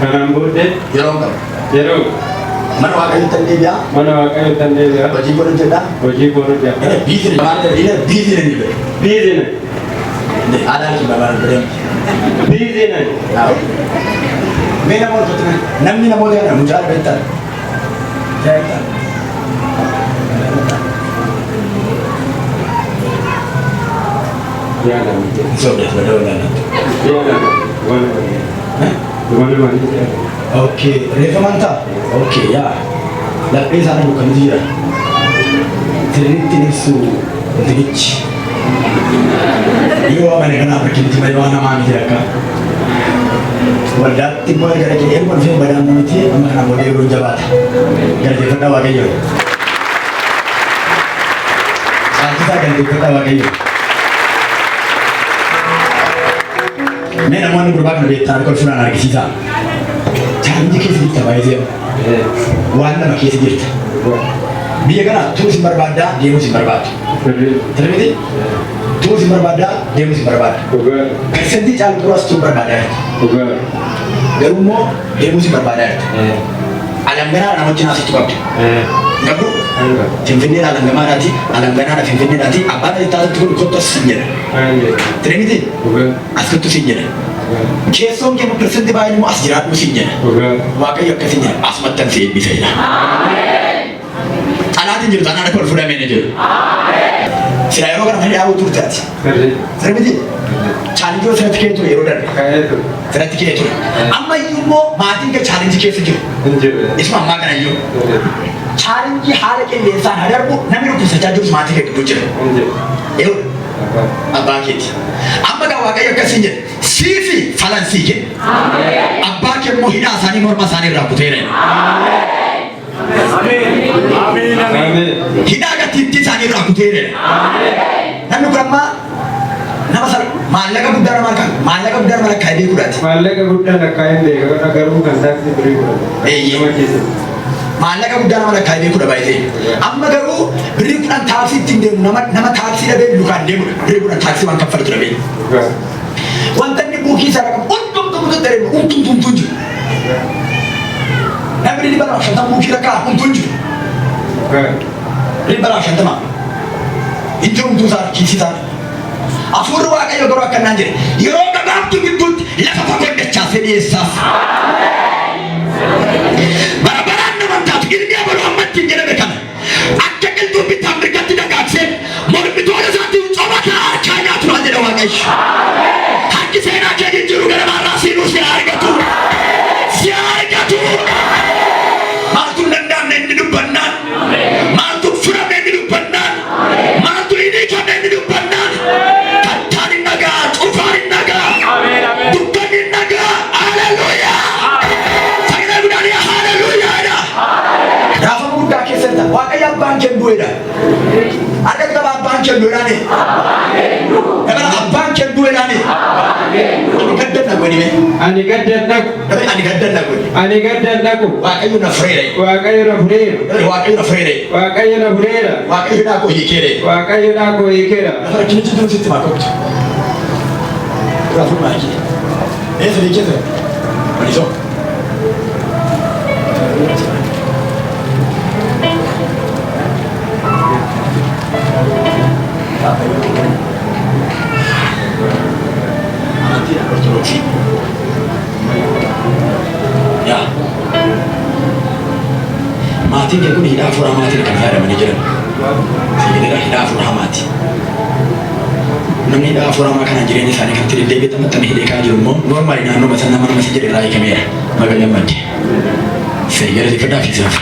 Kanaan booddee Yeroo qabu. Yeroo Mana Waaqayyootti hin deebi'a. Mana Waaqayyootti hin deebi'a. Hojii godhu jedha. Hojii godhu jedha. Ina biizina maal jedha? Ina biizina ni jedha. Biizina. Aadaan sun barbaada jedhamu. Biizina. Mee namoota tokko namni namoota kana mucaa beektaa? Beektaa? Jaalala. Sobda sobda walaanatti. Jaalala. Waan waan waan. Okay, reefa amantaa? Okay, yaa. Laphee isaanii dukkanitu jira. Sirriitti ibsu wantichi. Yoo amane kanaaf rakkinti malee waan hamaa miti akka. Waldaatti immoo erga dhaqee erga dhufee badaan miti amma kana booda yeroo jabaata. Galateeffadhaa Waaqayyo. Caalchisaa galateeffadhaa Waaqayyo. Mee namoonni gurbaa kana beektan harka ol fuudhaan argisiisaa. Challenge keessa jirta baay'ee. Waan lama keessa jirta. Biyya kana turuus hin barbaaddaa, deemuus hin barbaaddu. Sirriitti turuus hin barbaaddaa, deemuus hin barbaaddu. Persentii caalu turuus turuu barbaadaa jirta. Garuu immoo deemuus hin barbaadaa jirta. Alanganaadha nama wajjin haasoftu qabda. Qabdu? Finfinneedha alangamaadhaati, alanganaadha finfinneedhaati, abbaan ati taasiftu kun kottu as siin jedha. Sirriitti as kottu siin jedha. Keessoon kee persentii baay'een immoo as jiraadhu siin jedha. Waaqayyo akkasiin jedha, asumattan si eebbisa jedha. Xalaatiin jiru taanaan akka ol fuudhamee ni jiru. Sila yeroo kana mana dhaabuu turte ati. Sirriitti challenge sirratti ka'ee ture yeroo darbe. Sirratti ka'ee ture. Amma iyyuu immoo maatiin kee challenge keessa jiru. Isuma ammaa kana iyyuu. Challenge haala qilleensaan haa darbu, namni dhukkubsachaa jirus maatii kee gidduu jira. Eewu abbaa keeti. Amma gaa Waaqayyo akkasiin jedhe, siifi falan sii kenna. Abbaa kee immoo hidhaa isaanii morma isaanii irraa kuteera. Hidhaa gatiittii isaanii irraa kuteera. Namni kun amma nama sana maallaqa guddaa nama harkaa, maallaqa guddaa nama lakkaa'ee beekuudhaati. Maallaqa guddaa lakkaa'een beeka, garuu kan taaksii birii fudhata. Eeyyee. Maallaqa guddaa nama lakkaa'ee beekuudha baay'ee. Amma garuu birrii 10 taaksii ittiin deemu nama taaksii dhabee lukaan deemudha. Birrii 10 taaksii waan kaffaltu dhabee. Wanta inni buukii isaa qabu hundumtuu deemu hundumtuu jiru. Namni 250 buukii rakkaa hundumtuu hin jiru. 250 hin jiru hundumtuu isaa kiisii isaa. Hafuurri Waaqayyo garuu akkanaan jedhe, yeroo gabaabduu gidduutti lafa fagoo dachaasee dhiyeessaaf. Bara baraan nama hin taatu, ilmi abaluu amma ittiin jedhame kana akka qilxuu bitaan mirgatti dagaagsee mormitoota isaatiin coma kaa harkaa nyaatu jedha Waaqayyo. Harki seenaa kee jijjiiru gara maarraa siinuu si haa argatu. Si haa argatu. Maaltu hin danda'amne inni dubbannaan? Maaltu furamne inni dubbannaan? Maaltu hin hiikamne inni dubbannaan? Kattaan hin dhagaa, cufaan hin dhagaa, dukkanni hin dhagaa. Haleluuyaa! Sagalee guddaan haleluuyaa jedha. Raafama guddaa keessa jirta. Waaqayyo abbaan kee du'eedha. Harka qaba, abbaan kee du'eedhaani. Dabala, abbaan kee du'eedhaani. Ani gaddan na godhi mee. Ani gaddan dhaqu. Dabala, ani gaddan na godhi. Ani gaddan dhaqu. Waaqayyo na fureera. Waaqayyo na fureera. Dabala, Waaqayyo na fureera. Waaqayyo na fureera. Waaqayyo hidhaa koo hiikeera. Waaqayyo hidhaa koo hiikeera. Lafa rakkinichi jiru sitti maa kottu. Raafuu maakii. Eessa hiikeera? Walisoo. Amantiin Ortodoksii. Yaa. Maatiin kee kun hidhaa hafuura hamaatiin kan fayyadamanii jiran. Sigileera, hidhaa hafuura hamaati. Namni hidhaa hafuura hamaa kanaan jireenya isaanii kanatti deddeebi'ee maxxanee hidhee kaa'aa jiru immoo normally naannoo sana nama si jedhe irraa hiikameera. Baga gammadde. Seeyyara siifadhaa fi isaaf.